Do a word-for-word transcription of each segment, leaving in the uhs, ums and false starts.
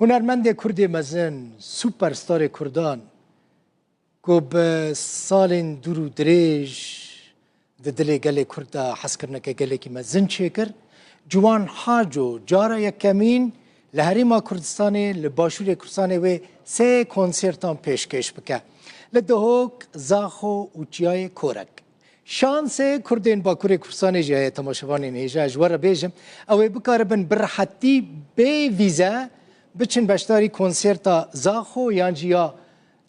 Hunermendê Kurdê mezin, superstarê Kurdan, ku bi salên dûr û dirêj di dilê gelê Kurd de hezkirineke gelekî mezin çêkir, Ciwan Haco cara yekemîn li Herêma Kurdistanê li Başûrê Kurdistanê wê sê konsertan pêşkêş bike. Li Dihok, Zaxo û Çiyayê Korek. Şansê Kurdên Bakurê Kurdistanê jî heye, temaşevanên hêja, ji we re bêjim, ew ê bikaribin bi rehetî bê vîze biçin beşdarî konserta Zaxo yan jî ya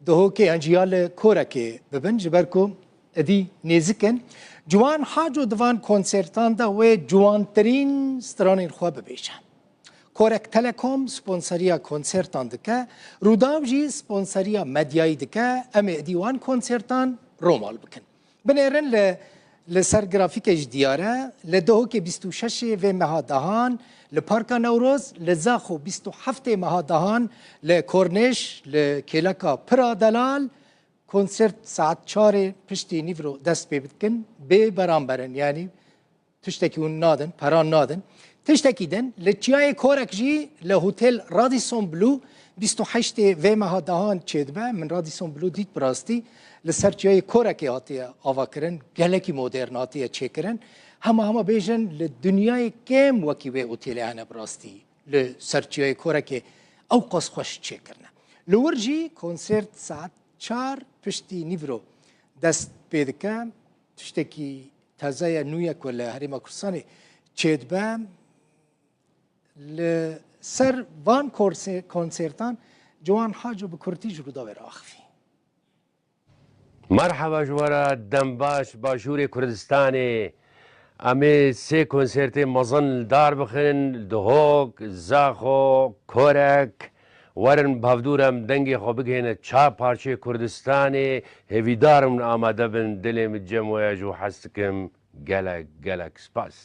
Dihokê yan jî ya li Korekê bibin, ji ber ku êdî nêzik in. Ciwan Haco di van konsertan de wê ciwantirîn stranên xwe bibêje. Korek Telekom sponseriya konsertan dike, Rûdaw jî sponseriya medyayî dike, em ê êdî wan konsertan romal bikin. Binêrin li, li ser grafîkê jî diyar e, li Dihokê bîst û şeş vê meha dehan li Parka Newroz, li Zaxo bîst û heft meha dehan li Kornêş, li kêleka Pira Delal, konsert saet çarê piştî nîvro dest pê bikin, bê beramber in, yanî tiştekî hûn nadin, peran nadin. Tiştekî din, li Çiyayê Korek jî li Hotel Radisson Blu bîst û heştê vê meha dehan çêdibe. Min Radisson Blu dît bi rastî. Li ser Çiyayê Korekê hatiye avakirin, gelekî modern hatiye çêkirin. Hema hema bêjin li dinyayê kêm wekî wê otêlê hene bi rastî. Li ser Çiyayê Korekê ewqas xweş çêkirine. Li wir jî konsert saet çar piştî nîvro dest pê dike. Tiştekî teze ye, nû ye ku li Herêma Kurdistanê çêdibe. Li ser van korse-, konsertan Ciwan Haco bi kurtî ji Rûdawê re axivî. Merheba ji we re, dem baş, Başûrê Kurdistanê. Em ê sê konsertê mezin li dar bixin, Dihok, Zaxo, Korek. Werin bi hevdû re em dengê xwe bigihêne çar parçeyê Kurdistanê. Hêvîdar im amade bin, dilê min cem we ye, ji we hez dikim. Gelek, gelek spas.